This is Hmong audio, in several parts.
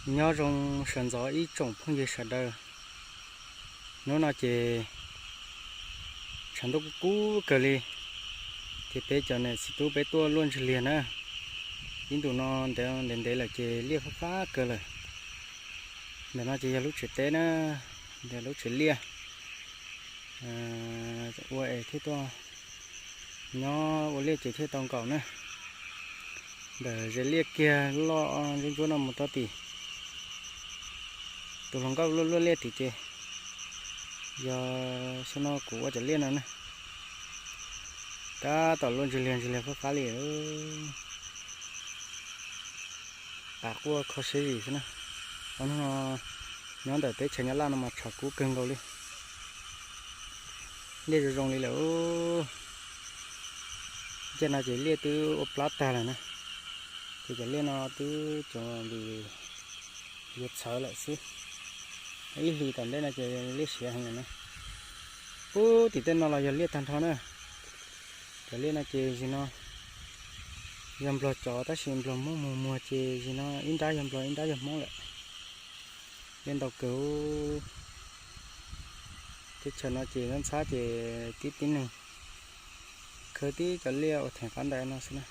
Nyob zoo sawv ntxov ib tsoom phooj ywg sawv daws. Hnub no ces tshav ntuj kub kub kawg li, ces peb cov niam txiv tub peb tuaj luaj ntsig liag na. Ib ntus no ntev ntev lawm ces liaj fab fab kawg lawm. Ntawm no ces yog lub tsev teb na, ntawm lub tsev liaj. Ua es thiaj tuaj nyob ua liaj ces thiaj tau nkaum na. Ntawm ze liaj kiag loj ntsuab ntsuab no mus rau tim tus hluas nkauj luaj luaj liaj tim ces yog xyoo no kuv ua cov liaj no na. Tab tom luaj ntsig liag ntsig liag fab fab li. Qav quaj kho siab zim xwb na. Ob hnub no nyob ntawm teb chaws Nyab Laj no mas tshav kub kawg nkaus li. Liaj zoo zoo li lawm. Ncaj no ces liaj twb ua plab tag lawm na. Ces cov liaj no twb cov yuav txhawv lawm xwb. Ib hlis tom ntej no ces liaj siav heev lawm na. Pub tim tej no los yog liaj tag nrho na. Cov liaj no ces zim no yog nplog cov tab sis nplog Hmoob muag muag ces zim no ib nrab yog nplog ib nrab yog Hmoob lawm. Liaj ntau kawg. Teb chaws no ces ntxhab ces tib tib neeg khawb tib cov liaj ua theem qab ntawd no xwb na.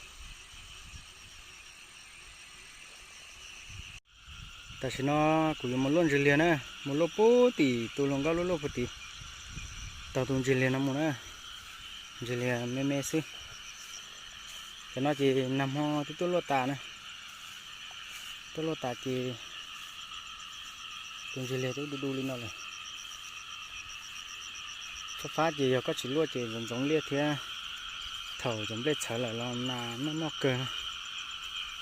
Tam sim no kuv yuav mus luaj ntsig liag na, mus luaj pub tim tus hluas nkauj luaj luaj pub tim, taug tus ntsig liag no mus na, ntsig liag me me xwb. Cov no ces nag hmo twb tuaj luaj tas na, tuaj luaj tas ces tus ntsig liag twb du du li no lawm. Txhob fab ces yog koj tsis luaj ces ntxoov ntxoov liaj thiab. Thaum cov nplej txhawv lawm los nas noj noj kawg,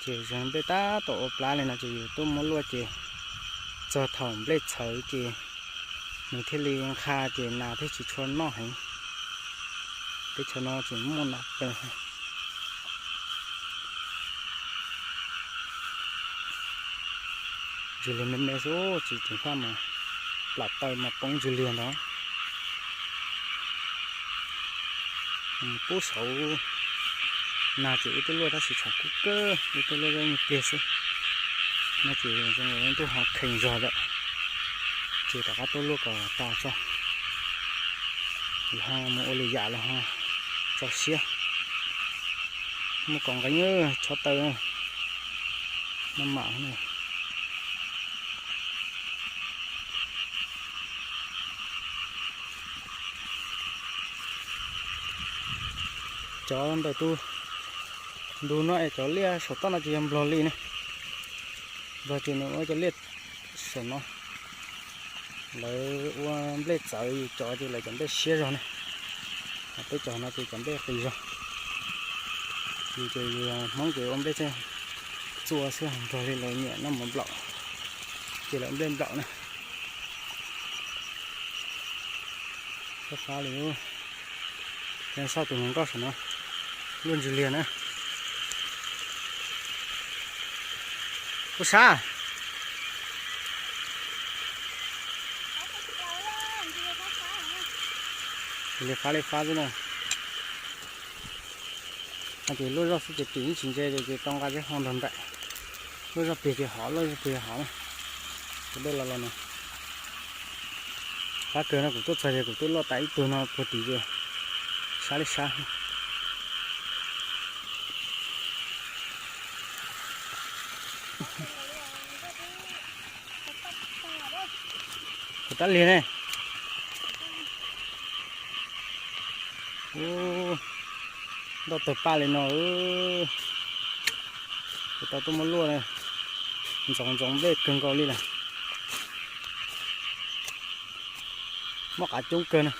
ces yog nplej tab tom ua plab li no ces yus tuaj muab luaj ces txog thaum nplej txhawv ces nws thiaj li nqha ces nas thiaj tsis tshua noj heev. Teb chaws no tseem muaj nas pes. Ntsig liag me me xwb, tsis ceev faj mas plam taw mas poob ntsig liag ntag. Pub saud nag ces wb tuaj luaj tab sis tshav kub kawg, wb tuaj luaj zoj nyuag pliag xwb. No ces zoo ntuj ho khees zog lawm, ces rov qab tuaj luaj kom tas tso, los ho mus ua lwm yam los ho tso siab. Muaj kaus nqeeb, chob taw, maj mam. Cov ntawm tus ntu no es cov liaj saum toj no ces yog nplog li ne. Nplog ces nws ua cov liaj saum no, lawv ua nplej txawv, yus cov ces lawv cov nplej siab zog ne. Peb cov no ces cov nplej qis zog. Yus ces yus Hmoob ces ua nplej txua xwb, nplog li lawv nyiam noj mov nplaum, ces lawv nplej nplaum na. Fab fab li, xauj tus hluas nkauj saum no luaj ntsig liag na. Ua sab. Li fab li fab xwb na. Ces luaj zoj xwb ces tim ib tsis ntse ces tau nqa zeb ho ntog nraim. Luaj zoj plig ces hov, luaj zoj plig hov na. Tus dej los los no. Fab kawg no, kuv tuaj txog ces kuv twb luaj tas ib tug no puag tim ces sab li sab. Kuv tab liag ne. Ntau tawg paj li no. Kuv tau tuaj muab luaj, ntxoov ntxoov nplej kawg nkaus li lawm. Muaj qav coob kawg na,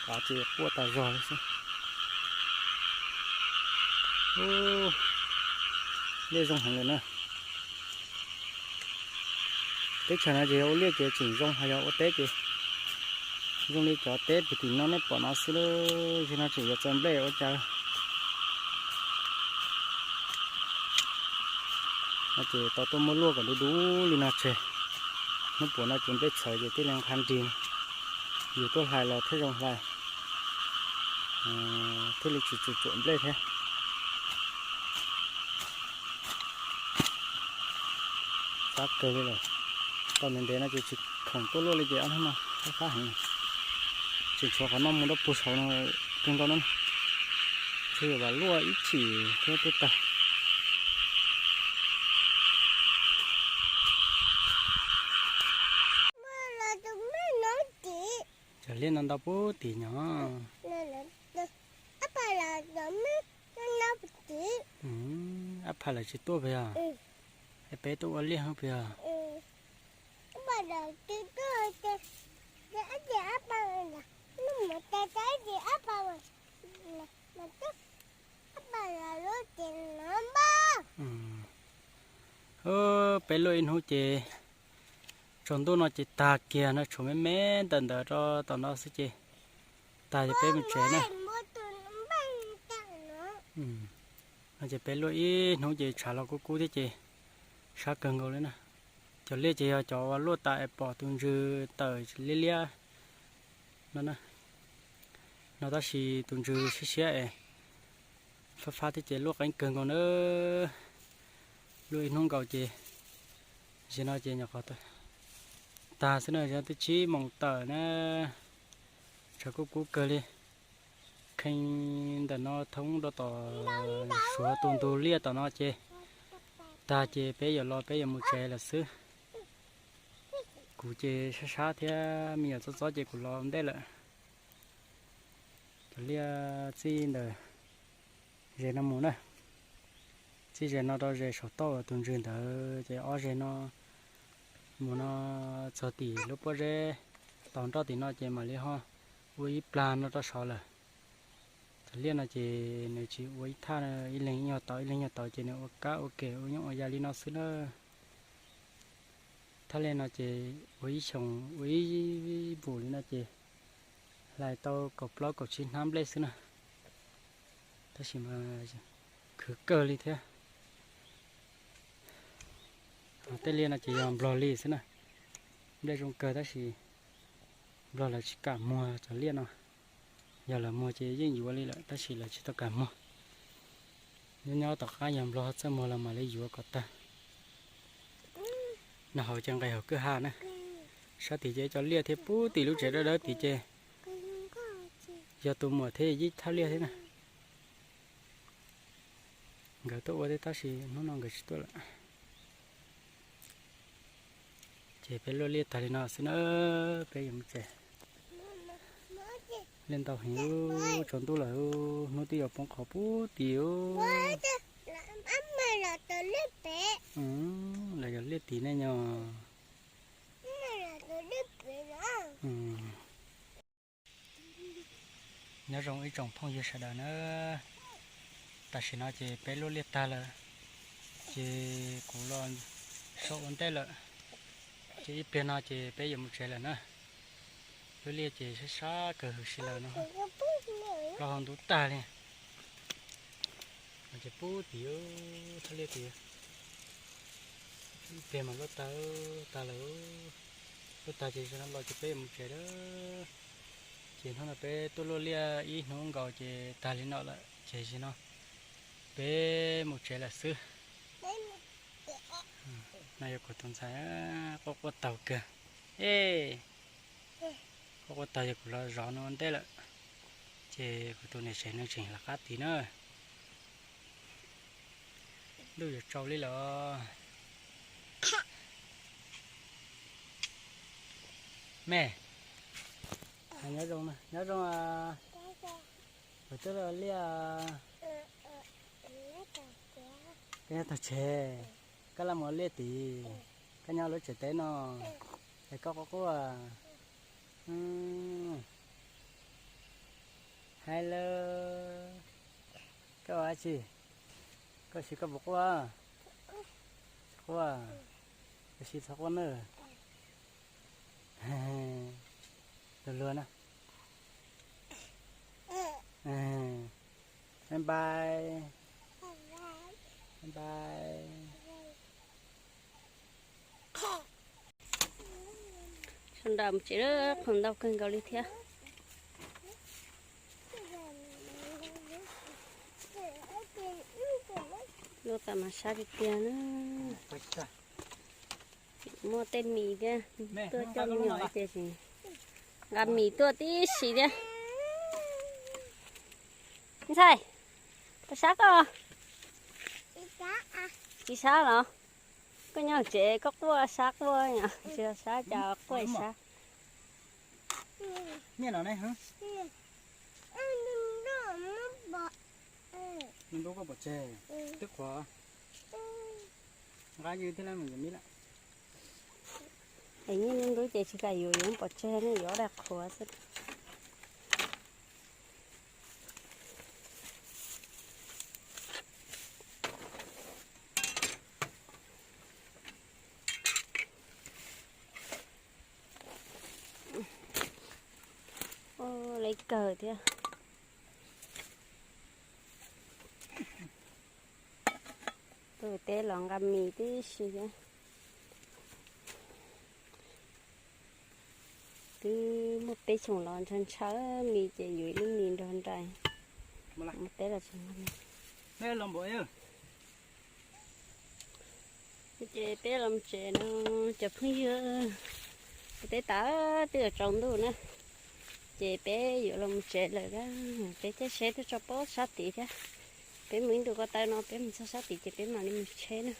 qav ces quaj tas zog li xwb. Liaj zoo heev lawm na. Teb chaws no ces yog ua liaj ces tseem zoo, ho yog ua teb ces zoo li cov teb puag tim no nej pom no xwb, ces no tseem yuav txawj nplej ua cas. No ces tau tuaj muab luaj kom du du li no tseg. Hnub puas no ces nplej txhawv ces thiaj li nqha nrig, yus tuaj hlais los thiaj zoo hlais, thiaj li tsis tsuam tsuam nplej thiab. Qab kawg li lawm. Tau ntev ntev no ces tsis khoom tuaj luaj li ces ob hnub no fab fab heev. Tseem tshuav qhov no mus rau puag saud no kawg nkaus no. Tsuas yog vam luaj ib chim thiab tuaj tag. Cov liaj no ntau puag tim nyog. Ab pha lawv tsis tuaj pes os? Es peb tuaj ua liaj pes os? Peb luaj ib hnub ces tsaus ntuj no ces tag kiag no, tshuav me me ntawm ntawd rau tom no xwb ces tag ces peb mus tsev na. No ces peb luaj ib hnub ces tshav los kub kub thiab ces sab kawg nkaus li na. Cov liaj ces yog cov uas luaj tas es pom tus ntsws tawm liab liab no na. No tab sis tus ntsws siab siab es fab fab thiab ces luaj qeeb kawg nkaus na. Luaj ib hnub nkaus ces zim no ces nyuam qhuav tag xwb na, zim no twb tsib moos tawm na. Tshav kub kub kawg li. Kheej ntawm no thoob rau tom Suav tus ntug liaj tom no ces tag ces peb yuav los peb yuav mus tsev lawm xwb. Kuv ces sab sab thiab me nyuam txob txob ces kuv los ntej lawm. Cov liaj txij ntawm zem no mus na, txij zem no rau zem saum toj tus ntsws ntawd ces ob zem no mus no txog tim lub pob zeb, tos nroj tim no ces mam li ho ua ib plag no rau saud lawm. Cov liaj no ces nws tsis ua ib thaj, ib leeg ib nyuag tauv ib leeg ib nyuag tauv ces nws ua kab ua ke ua nyob ua yaig li no xwb na. Thaj liaj no ces ua ib xyoos ua ib npus li no ces hlais tau kaum plaub kaum tsib hnab nplej xwb na. Tab sis mas khwv kawg li thiab. Tej liaj no ces yog nplog li xwb na. Nplej zoo kawg tab sis nplog lawv tsis kam muag cov liaj no. Yog lawv muag ces yeej yuav li lawm tab sis lawv tsis tau kam muag. Nyob nyob tom qab yog nplog txawj muag los mam li yuav kom tag. Noj hauv ces nqes hauv kwj ha na. Sab tim ces cov liaj thiab pub tim lub tsev dawb dawb tim ces yog tus muam thiab yij thaj liaj thiab na. Nkawd tuaj ua thiab tab sis hnub no nkawd tsis tuaj lawm. Ces peb luaj liaj tag li no xwb na, peb yuav mus tsev. Liaj ntau heev, tsaus ntuj lawm, hnub twb yuav poob qho pub tim. Lawv yog liaj tim ne nyog. Nyob zoo ib tsoom phooj ywg sawv daws na. Tam sim no ces peb luaj liaj tag lawm, ces kuv los so ua ntej lawm, ces ib pliag no ces peb yuav mus tsev lawm na. Luaj liaj ces sab sab kawg huv si lawm no, plaub hau ntub tag li. Ces pub tim thaj liaj tim, ib pliag mas luaj tag, tag lawm. Luaj tag ces zaum no los ces peb yuav mus tsev lawm. Ces hnub no peb tuaj luaj liaj ib hnub nkaus ces tag li no lawm ces zaum no peb mus tsev lawm xwb. No yog kuv tus ntxhais quaj quaj taug kawg. Quaj quaj taug ces kuv los zov nws ua ntej lawm. Ces kuv tus niam tsev nws tseem lawv qab tid na. Ntuj yuav tsaus li lawm. Me, nyob zoo, nyob zoo. Kuv twb luaj liaj. Koj nyob tog tsev, koj laj mus ua liaj tid, koj nyob lub tsev teb no, es koj quaj quaj. Hello, koj ua dab tsi? Koj siv koj puas quaj? Tsis quaj, koj siv txhob quaj nawb. Luag luag na. Bye bye. Bye bye. Sawv daws mus tsev, qhov ntau kawg nkaus li thiab. Luaj tas mas sab tiag tiag na. Muaj tej mis thiab, tuaj coj me nyuam ces nqa mis tuaj tib si thiab. Ntxhais, puas sab koj? Tsis sab los? Koj nyob tsev koj quaj sab quaj, tsis sab cas quaj sab. Niaj no ne, nub koj pom tseg, twb qhuav, nqa yws thiab na, mus yus mib lawm. Es niaj hnub ntub ces tsis kam yuav, yuav pov tseg ne, yuav dai qhuav xwb. Ua li kawg thiab. Tuaj teb los nqa mis tib si thiab. Twb muaj peb xyoos los ntshaw ntshaw mis ces yuav ib lub mis nrog nraim. Mus teb los tsis nqa mis. Ces peb los tsev no, cov phooj ywg, ua teb tas twb yuav tsaus ntuj na, ces peb yuav los tsev lawm a. Peb caij tsheb tuaj txog pob sab tid thiab, peb mus ib ntu ko taw no peb mus txog sab tid ces peb mam li mus tsheb na.